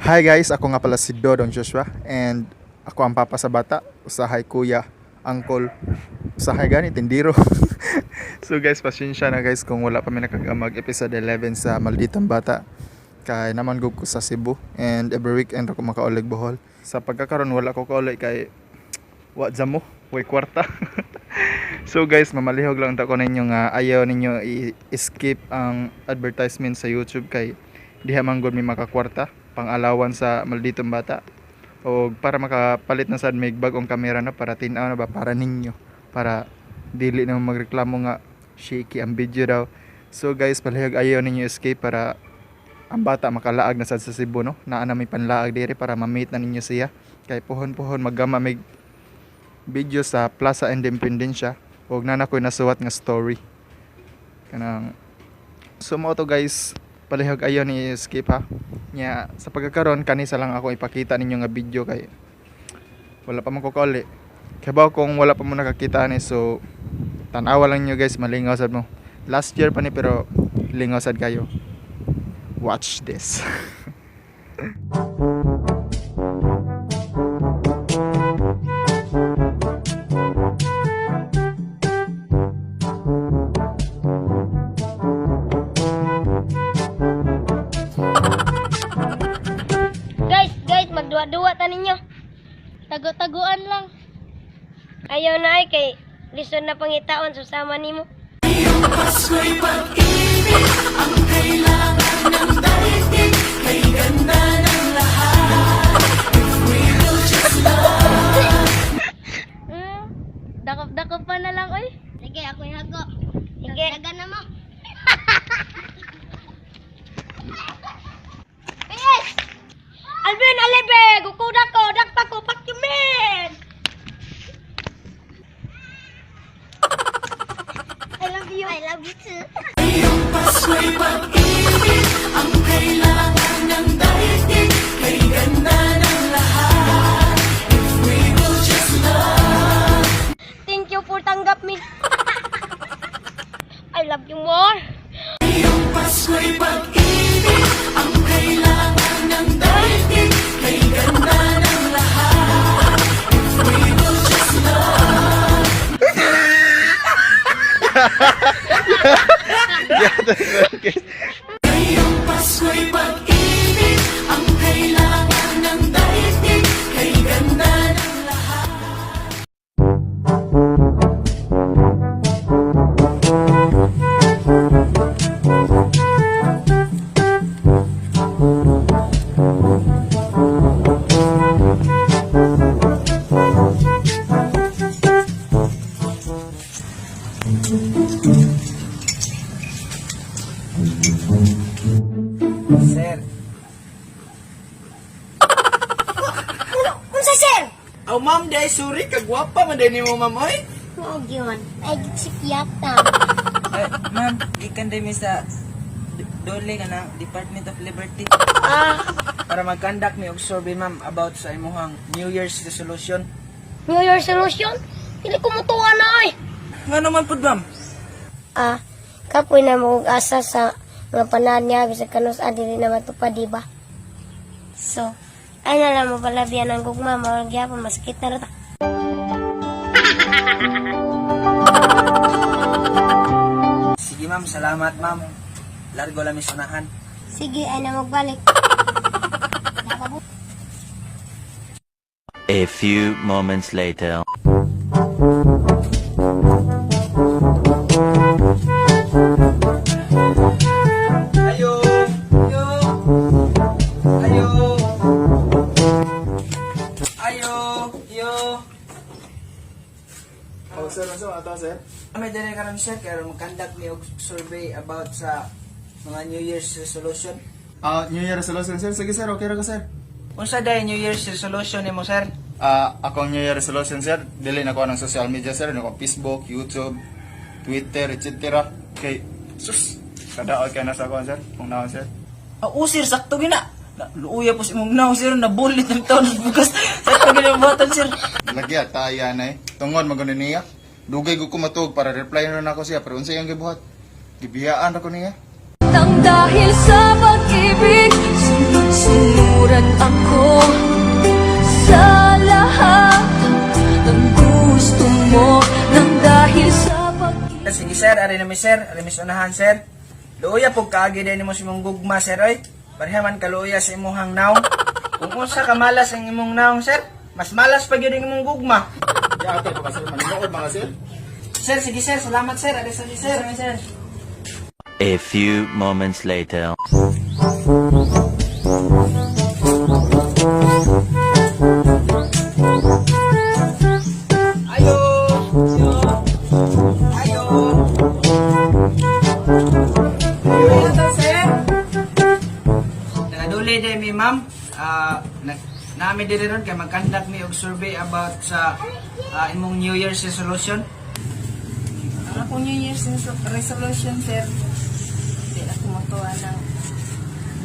Hi guys, ako nga pala si Dodong Joshua and ako ang papa sa bata, usahay kuya, uncle, usahay gani, tindiro. So guys, pasensya na guys kung wala pa mi nakagamag episode 11 sa Malditang Bata. Kay naman gud ko sa Cebu and every weekend ako makaulig Bohol. Sa pagkakaroon wala ko kauli kay wa jamo, way kwarta. So guys, mamalihog lang ta ko ninyo nga ayaw ninyo i-skip ang advertisement sa YouTube kay diha man gud mi makakwarta pang-alawan sa Malditong Bata o para makapalit na sad mig bag-ong kamera na para tin-aw na ba para ninyo, para dili na magreklamo nga shaky ang video daw. So guys, palihog ayaw ninyo skip para ang bata makalaag na sad sa Cebu, no? Naa na may panlaag diri para ma-meet na ninyo siya kay pohon-pohon maggama mig video sa Plaza Independencia ug naa ko'y nasuwat nga story kanang. So mao to guys, palihog ayaw ni skip ha. Nya sa pagkakaron kani sa lang ako ipakita ninyo nga video kay wala pa man ko kauli. Kay kung wala pa mo nakakita ni, so tan-awa lang niyo guys, malingaw sad mo. Last year pa ni pero lingaw sad kayo. Watch this. Guys, guys, magduwa-duwa ta ninyo. Tago-taguan lang. Ayaw na ay kay lisod na pangitaon susama nimo. Dakop-dakop pa na lang, oy. Sige, ako yung hago. Sige. Dagan na mo. Yes! Alvin, alibe! Gukuda ko! Dakpa ko! Pakyumin! I love you. I love you too. Thank you for tanggap me. I love you more. Sir. Unsa, sir? Aw ma'am, day sorry kagwapa man day nimo ma'am oy. Mao gyud. Ay gitsipyata. Eh, ma'am, gikan day mi sa Dole nga ng Department of Liberty para mag-conduct mi og survey ma'am about sa imuhang New Year's resolution. New Year's resolution? Dili ko mutuwa na ay. Nga naman pud ma'am? Ah, kapoy na mo og asa sa mga panaad niya bisag kanus dili na matupad, di ba? So, ay na lang mo palabian ang gugma mao gyapon masakit na ra ta. Sige ma'am, salamat ma'am. Largo lang mi sunahan. Sige, ay na magbalik. A few moments later. Ayo! Ayo! Ayo! Ayo! Yo! Oh sir, unsa man ato sir? May dere karon sir, kay aron mag-conduct mi og survey about sa mga New Year's resolution. Ah, New Year resolution sir. Sige sir, okay ra ka sir. Unsa day New Year's resolution nimo sir? Ah, akong New Year resolution sir, dili na ko ng social media sir, na ko Facebook, YouTube, Twitter, etc. Kay sus, kadaot kay nasa ako sir, kung naon sir. Ah, oh, sir, sakto gina. Na, luuya po si mong now, sir. Nabulit ng taon ng bugas. Sakto gina ang buhatan, sir. Lagi ataya na eh. Tungod magano niya. Dugay gud ko matuog para reply na nako siya pero unsa iyang gibuhat? Gibiyaan ra ko niya. Nang dahil sa pag-ibig, sunod-sunod. Likuran ako sa lahat ng gusto mo nang dahil sa pag Sige sir, ari na mi sir, ari mi sa unahan sir. Luoya pug kaagi din nimo sa imong gugma sir oy. Pareha man kaluoya sa imong naong. Kung unsa ka malas ang imong naong sir, mas malas pa gyud ang imong gugma. Yate pa sir, manuod mga sir. Sir, sige sir, salamat sir. Ari sa sir. Sir. A few moments later. Ayo. Ayo. Ayo. Ayo, sir. Nagaduli din mi ma'am. Ah, nami diri ron kay mag-conduct mi og survey about sa imong New Year's resolution. Ang akong New Year's resolution, sir, di ako matuwa ng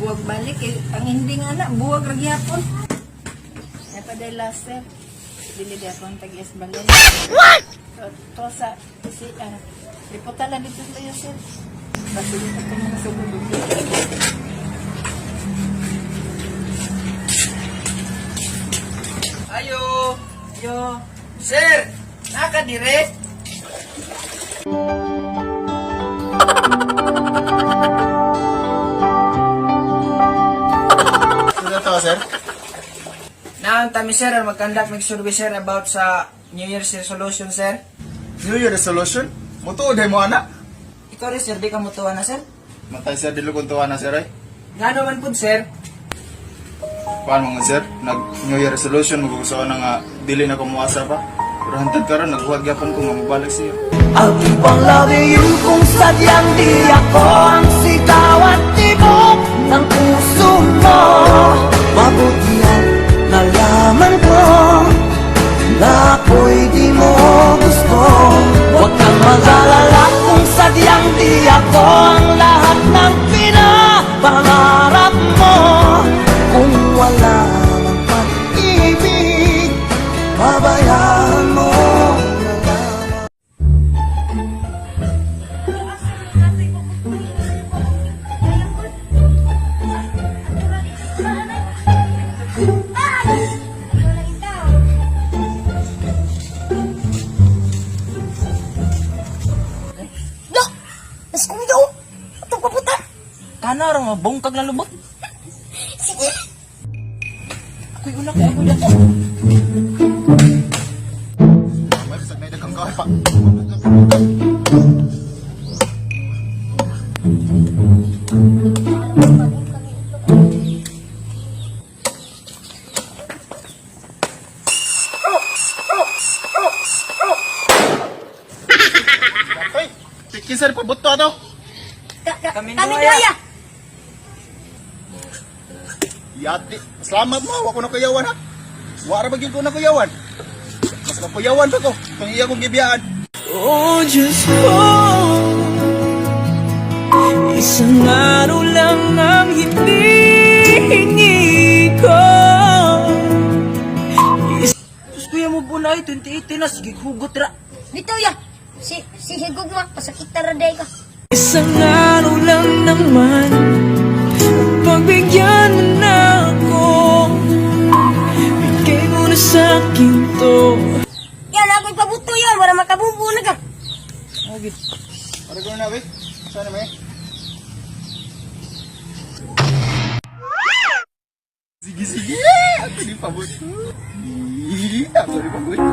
buwag balik. Eh, ang hindi nga na, buwag ra gyapon. Napadala, sir. Dili di akong tag-is balon. What? To, to sa, si, riputan na dito tayo, sir. Basta dito ito mga sugod. Ayo. Ayo. Sir, naka dire. Sir, to sir. Naon ta mi sir, mag-conduct mig survey sir about sa New Year's resolution sir. New Year resolution? Mutuod mo ana. Ikaw rin sir, di ka mutuwa na sir. Matay sir, dili kong tuwa na sir ay. Ngano man pud sir? Paano mga sir? Nag New Year resolution magugustuhan na nga dili na kumuasa pa. Pero hantad karon naghuwag gyapon ko nga mobalik siya. I'll keep on loving you kung sadyang di ako ang sigaw at tibok ng puso mo. Mabuti at nalaman ko na ako'y di mo gusto. Huwag kang mag-alala kung sadyang di ako ang lahat ng pinapangarap mo. Kung wala ng pag-ibig, pabayaan mo na lamang. Do! Mas kuya oh! Atong paputa! Kana ra mabungkag na lubot. Sige! Ako'y una ko, ako'y dako. May bisag na daghang kahoy pa. Hoy, tiki sir pabuto ato. Kami Kami duha! Yati, salamat mo, wa ko na kuyawan ha. Wa ra ba gyud ko na kuyawan. Mas makuyawan pa ko, kung iya kong gibiyaan. Oh, Diyos ko, isang araw lang ang hinihingi ko. Sus kuya mo po na ay 2018 na sige hugot ra. Dito ya! Si Higugma, pasakit na day ka. Isang araw lang naman, pagbigyan mo na ako. Bigay mo na sa'kin to. Yan, ako'y pabuto yan, para makabubo na ka. Para ko na, we. Sana may. Sige, sige. Ako di pabuto. Ako di pabuto.